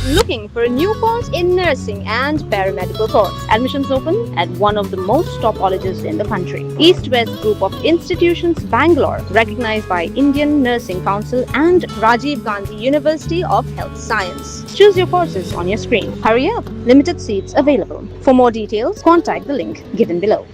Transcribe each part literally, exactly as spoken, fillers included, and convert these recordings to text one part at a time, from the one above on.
Looking for a new course in nursing and paramedical course? Admissions open at one of the most top colleges in the country. East West Group of Institutions, Bangalore, recognized by Indian Nursing Council and Rajiv Gandhi University of Health Science. Choose your courses on your screen. Hurry up, limited seats available. For more details, contact the link given below.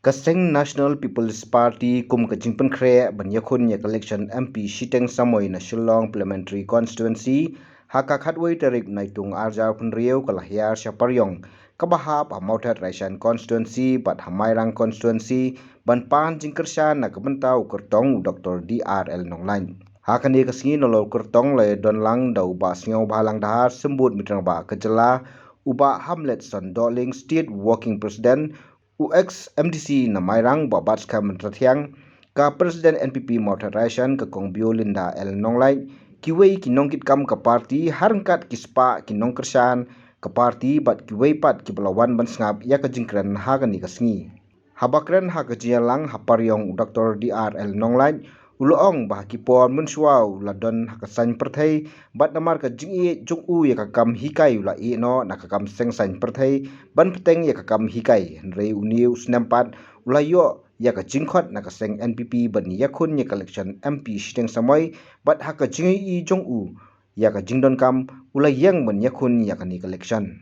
Ka seng National People's Party kum ka jingpynkhreh ban ïakhun ïa ka election M P shiteng samoi na Shillong Parliamentary Constituency ha ka khatwei tarik Naitung arjar pynriew ka la hiar sha Pariong kaba hap ha Mawthadraishan Constituency bad ha Mairang Constituency ban pan jingkyrshan na ka bynta u kyrtong u Doctor D R L Nonglait. Ha kane ka sngi na lor kyrtong la ïadon lang da u Bah Sniawbhalang Dhar, Symbud Mitrang Bah ka jylla, u Bah Hamletson Dohling, State Working President, u ex M D C na Mairang Bah Batskhem Rathiang, ka President N P P Mawthadraishan ka Kong Biolinda L Nonglait, kiwei ki nongkitkam ka party ha ryngkat ki spah ki nongkyrshan ka party bad kiwei pat kiba la wan ban sngap ïa ka jingkren ha kane ka sngi. Haba kren ha ka jingïalang ha Pariong u Doctor D R L Nonglait u la ong ba ha ki por mynshuwa u la don ha ka saiñ pyrthei bad namar ka jingïeit jong u ïa ka kam hikai u la ïeh noh na ka kam seng saiñ pyrthei ban bteng ïa ka kam hikai, hynrei une u snem pat u la ïoh ïa ka jingkhot na ka seng N P P ban ïakhun ïa ka election M P shiteng samoi bad ha ka jingïohi jong u ïa ka jingdonkam u la ïeng ban ïakhun ïa kane ka election.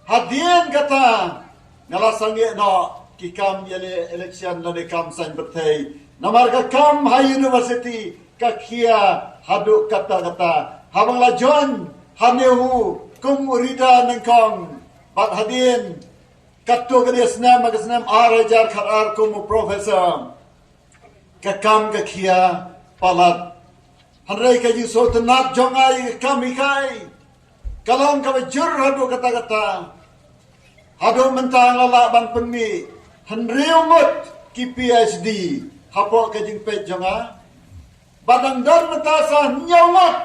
Hadien kata nga la sangeh noh ki kam ïaleh election lane kam saiñ pyrthei. Namar ka kam ha university ka khia haduh katta katta. Haba nga la join ha NEHU kum u reader nyngkong bad hadien katto katne snem ha ka snem ar hajar khatar kum u professor. Ka kam ka khia palat. Hynrei ka jingsngewtynnat jong nga ïa ka kam hikai ka long kaba jur haduh katta katta. Haduh mynta nga la lah ban pynmih hynriew ngut ki PhD hapoh ka jingpeit jong nga. Bad dang don mynta sa hynñiew ngut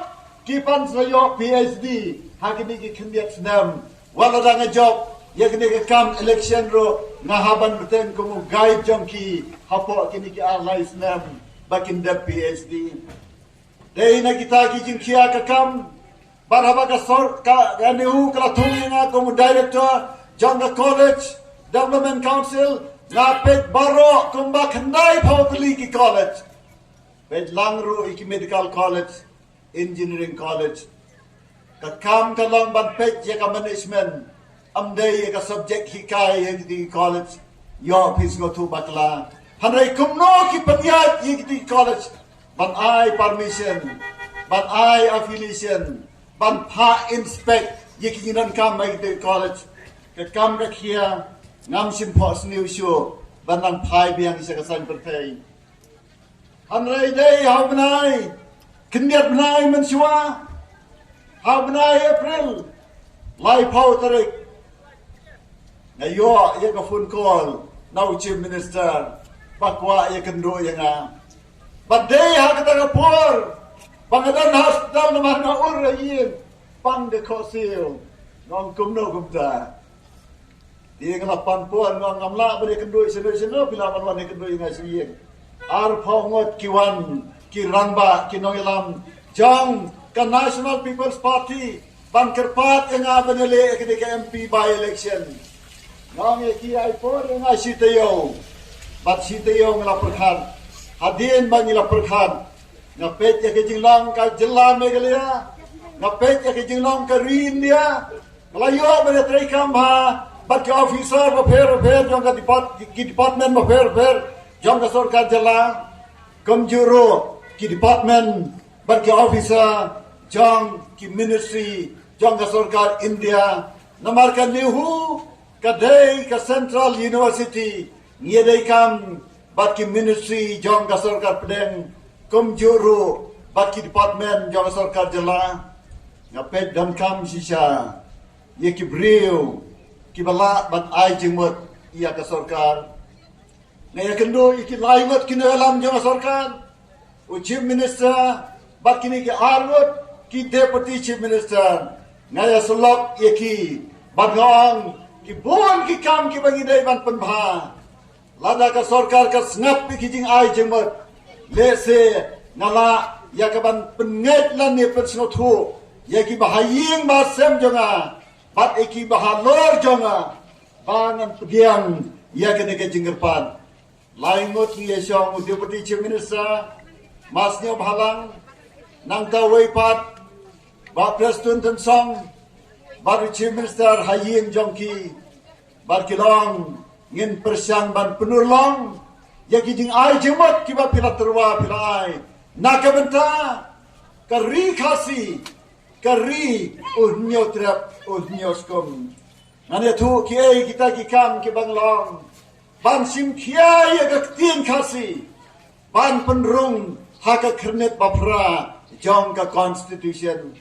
ki pan sa ïoh PhD ha kine ki khyndiat snem. Wat la dang jop ïa kine ki kam election ruh nga hap ban bteng kum u guide jong ki hapoh kine ki ar lai snem ba kin dep PhD. Dei na kita ki jingkhia ka kam bad haba ka sor ka NEHU ka la thung ïa nga kum u director jong ka college development council nga peit baroh kumba khyndai phew tylli ki college. Peit lang ruh ïa ki medical college, engineering college. Ka kam ka long ban peit ïa ka management. Ym dei ïa ka subject hikai ïa kiti ki college. Ïoh phi sngewthuh bakla. Hynrei kumno ki pynïaid ïa kiti ki college ban ai permission, ban ai affiliation, ban phah inspect ïa ki jingdonkam ïa kiti ki college. Ka kam ka khia ngam shym phohsniew shuh ban nang phai biang sha ka saiñ pyrthei. Hynrei dei ha u bnai khyndiat bnai mynshuwa ha u bnai April laiphew tarik nga ïoh ïa ka phone call na u Chief Minister ba kwah ïakynduh ïa nga. Bad dei ha kata ka por ba nga don ha hospital namar nga ur ha ïing pang da khohsiew. Nga ong kumno kumta. Te nga la pan por nga ong ngam lah ban ïakynduh shano shano, phi lah ban wan ïakynduh ïa nga sha ïing. Arphew ngut ki wan ki rangbah ki nongïalam jong ka National People's Party ban kyrpad ïa nga ban ïaleh ïa kane ka MP by election. Nga ong ïa ki ai por ïa nga shi taïew. Bad shi taïew nga la pyrkhat. Hadien ba ngi la pyrkhat nga peit ïa ka jinglong ka jylla Meghalaya, nga peit ïa ka jinglong ka ri India. Nga la ïoh ban ïatreikam ha bad ki officer bapher bapher jong ka depart ki department bapher bapher jong ka sorkar jylla. Kumjuh ruh ki department bad ki officer jong ki ministry jong ka sorkar India. Namar ka NEHU ka dei ka Central University, ngi ïadei kam bad ki ministry jong ka sorkar pdeng, kumjuh ruh bad ki department jong ka sorkar jylla. Nga peit donkam shisha ïa ki briew kiba lah ban ai jingmut ïa ka sorkar. Nga ïakynduh ïa ki lai ngut ki nongïalam jong ka sorkar, u Chief Minister bad kine ki ar ngut ki Deputy Chief Minister. Nga ïasyllok ïa ki bad nga ong ki bun ki kam kiba ngi dei ban pynbha. Lada ka sorkar ka sngap ïa ki jingai jingmut, lehse nga lah ïa ka ban pynngeit lane pynsngewthuh ïa ki bahaïing bahasem jong nga bad ïa ki bahalor jong nga ba ngan pdiang ïa kane ka jingkyrpad. Lai ngut ngi ïa shong u Deputy Chief Minister, Bah Sniawbhalang, nangta wei pat Bah Prestone Tynsong, bad u Chief Minister ha ïing jong ki, bad ki long, ngin pyrshang ban pynurlong ïa ki jingai jingmut kiba phi la tyrwa phi la ai na ka bynta ka ri Khasi, ka ri u hynñiew trep u hynñiew skum. Ngan ïathuh kiei kita ki kam kiba ngi long ban shim khia ïa ka ktien Khasi ban pynrung ha ka khyrnit baphra jong ka Constitution.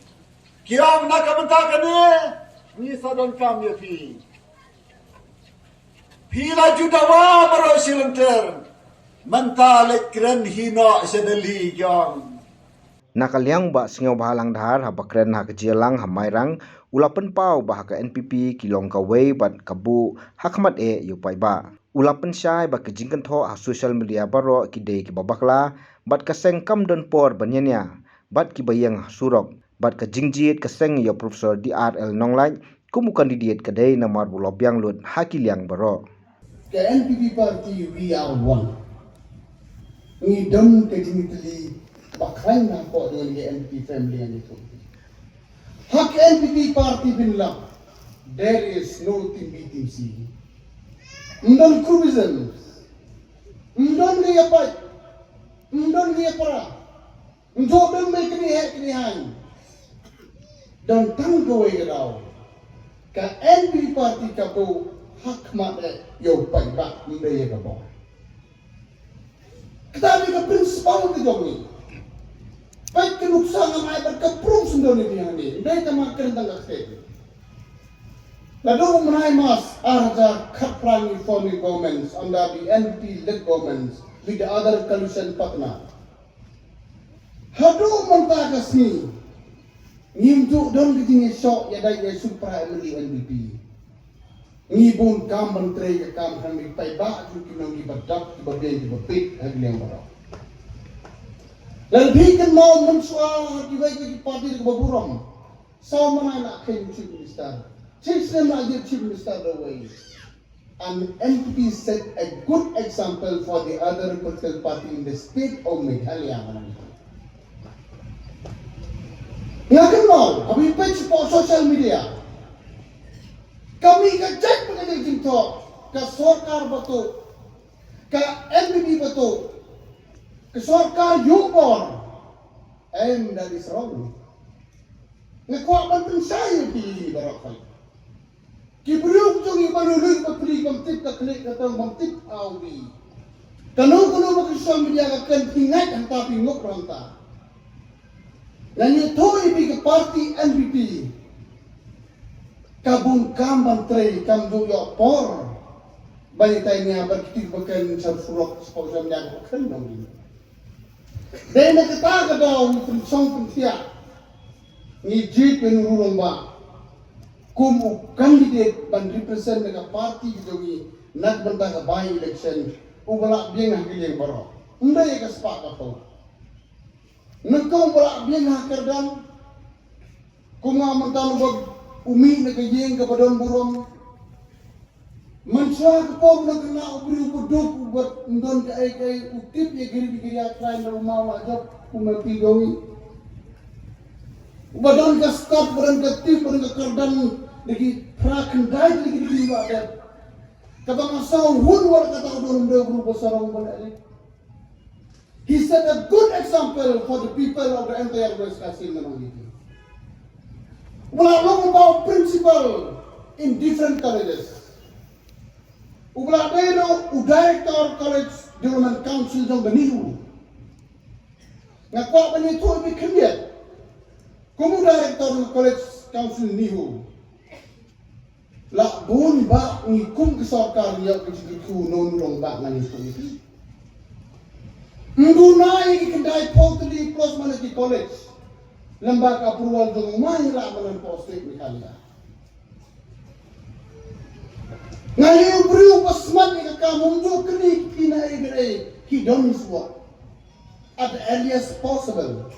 Ki ong na ka bynta kane ngi sa donkam ïa phi. Phi la ju dawa baroh shi lynter, mynta leit kren hi noh sha Delhi, ki ong. Na ka liang Bah Sniawbhalang Dhar, haba kren ha ka jingïalang ha Mairang, u la pynpaw ba ha ka N P P ki long kawei bad ka buh ha khmat eh ïa u paidbah. U la pynshai ba ka jingkynthoh ha social media baroh ki dei kiba bakla, bad ka seng kam don por ban ïania bad kiba ïeng ha surok, bad ka jingjied ka seng ïa u Professor D R L Nonglait kum u candidate ka dei namar ba u la biang lut ha ki liang baroh. Ka N P P party, we are one. Ngi don ka jingtylli ba khlaiñ na ko jong ka N P P family ngi tu. Ha ka N P P party bin la, there is no team B, team C. Ym don cubism. Ym don ka ïa pait. Ym don ka ïa para. Ym don don me kini he kini han. Don tang kawei ka daw. Ka N P P party ka buh ha khmat eh ïa u paidbah, ym dei ïa ka bor. Kata dei ka principle ka jong ngi. Peit ka nuksa ngam ai bad ka proof, ym don ïa phi hangne. Ym dei tang ma kren tang ka state. Naduh u bnai March ar hajar khatphra ngi form governments under the N P P led governments with the other coalition partner. Haduh mynta ka sngi ngim ju don ka jingïashoh ïadei ïa u para M L A N P P. Ngi bun kam ban trei ka kam kane, paidbah jong ngi ki nong kiba dap, kiba biang, kiba peit ha ki liang baroh. Lada phi kynmaw mynshuwa ha kiwei ki party kiba burom. Saw bnai la kheiñ Chief Minister. Six snem la jied Chief Minister da uwei. And N P P set a good example for the other political party in the state of Meghalaya. Nga kynmaw, haba phi peit shapoh social media, ka mih ka jait bad ka jingthoh, ka sorkar ba tuh, ka N P P ba tuh, ka sorkar ïuh bor. Em, that is wrong. Nga kwah ban pynshai ïa phi baroh. Ki briew jong ngi ba lui lui, ba pli, bym tip ka khlieh ka tong, bym tip audi. Kano kano ba ka social media ka kren, phi ngeit hangta, phi ngop hangta. Ngan ïathuh ïa phi, ka party N P P ka bun kam ban trei, kam ju ïoh por ban ïatai nia bad kiti ba kren sha surok, sha social media ka kren jong ngi. Dei na kata ka daw ngi pynshong pynthiah, ngi jied ïa u Rangbah kum u candidate ban represent na ka party ka jong ngi na ka bynta ka by election, uba lah biang ha ki liang baroh. Ym dei ka spah ka phew. Nyngkong uba lah biang ha kyrdan, kum nga mynta, uba u mih na ka ïing kaba don burom. Mynshuwa ka por na ka, na u briew ba duk, uba ym don kaei kaei, u tip ïa ka ri ka ri, ïa ka trai, na u maw la jop kum u M P jong ngi. Uba don ka stad, uba don ka tip, uba don ka kyrdan, da ki phra khyndai tylli ki degree ba dep. Kaba nga sngew hun wat kata u don u briew ba sarong ba leh leh. He set a good example for the people of the entire West Khasi Hills. Uba la long uba u principal in different colleges. Uba la dei ruh u director College Development Council jong ka NEHU. Nga kwah ban ïathuh ïa phi khyndiat, kum u director College Council NEHU. Lah bun bah ngi kum ka sorkar ngi ïoh ka jingkyrkhu na u Rangbah, ngan ïathuh ïa phi. Ym duna ïa ki khyndai phew tylli plus man ki college lem bad ka approval jong u Mai, lah man poh state Meghalaya. Nga ïohi u briew ba smat ïa ka kam, um ju kylli ki na ei ei, he done his work at the earliest possible.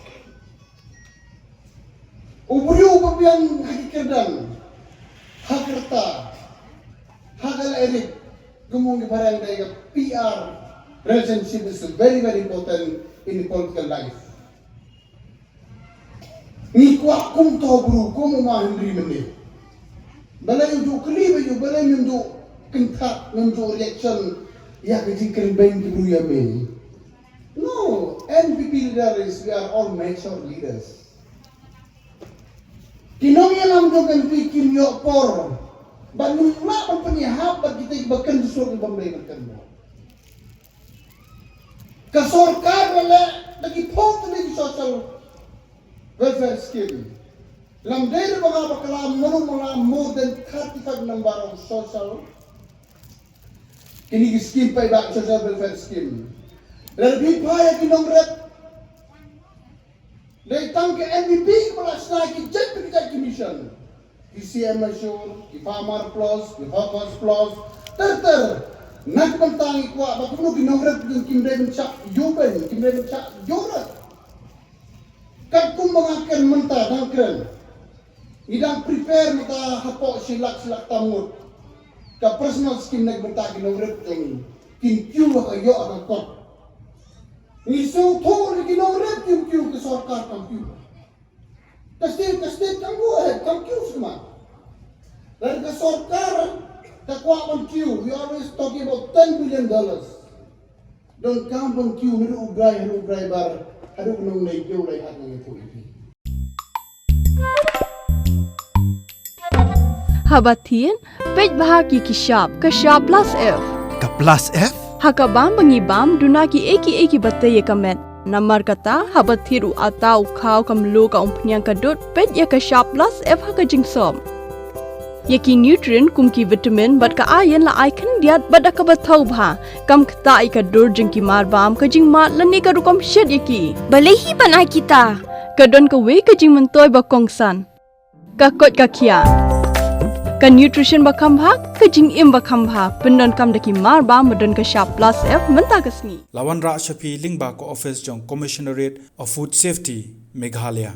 U briew ba biang ha ki kyrdan, ha ka rta, ha ka lehriat, kum u ong ki phareng, dei ka P R relationship is very, very important in political life. Ngi kwah kum uto u briew, kum u Ma Henry mynne. Balei ym ju kylli ba ïoh, balei ym ju kynthah, ym ju reaction ïa ka jingkren beiñ ki briew ïa me. No, N P P leader is, we are all mature leaders. Ki nongïalam jong ka N P P kim ïoh por ban ym lah ban pynïahap bad kita kiba kren suk, bym dei ban kren. Ka sorkar la leh da ki phew tylli ki social welfare scheme. Lam dei ruh ba nga bakla, mano mano, more than thirty-five number of social, kine ki scheme paidbah, social welfare scheme. Lada phi phai ïa ki nongrep, dei tang ka N P P kaba la shna ki jait pa ki jait ki mission. Ki C M Assure, ki Farmer Plus, ki Hawkers Plus, ter ter. Na ka bynta ngi kwah ba kumno ki nongrep jong ngi kim dei ban shah ïoh beiñ, kim dei ban shah ïoh rep. Katkum ba nga kren mynta, dang kren, ngi dang prepare mynta hapoh shi lak, shi lak tam ngut. Ka personal scheme na ka bynta ki nongrep jong ngi, kin kiew ha ka ïoh ha ka kot. Ngi sngewthuh lada ki nongrep kim kiew, ka sorkar kam kiew. Ka state, ka state kam go ahead, kam kiew shuh ma. Lada ka sorkar ka kwah ban kiew, we always talking about ten billion dollars. Donkam ban kiew naduh u drai haduh u driver, haduh u nongleit, u leit, haduh u nongïathuh ïa phi. Haba thied, peit bha ïa ki shap, ka shap plus F. Ka plus F? Ha ka bam ba ngi bam, duna kiei kiei kiba tei ïa ka met. Namar kata, haba thied u atta, u khaw, ka mluh, ka umphniang, ka dud, peit ïa ka shap plus F ha ka jingsop. Ïa ki nutrient kum ki vitamin bad ka iron la ai khyndiat bad da kaba thaw bha. Kam ktah ïa ka dur jong ki mar bam, ka jingmad lane ka rukom shet ïa ki. Balei hi ban ai kita? Ka don kawei ka jingmyntoi ba kongsan. Ka koit ka khiah. Ka nutrition ba kham bha, ka jingim ba kham bha. Pyndonkam da ki mar bam ba don ka shap plus F mynta ka sngi. La wanrah sha phi lyngba ka office jong Commissionerate of Food Safety, Meghalaya.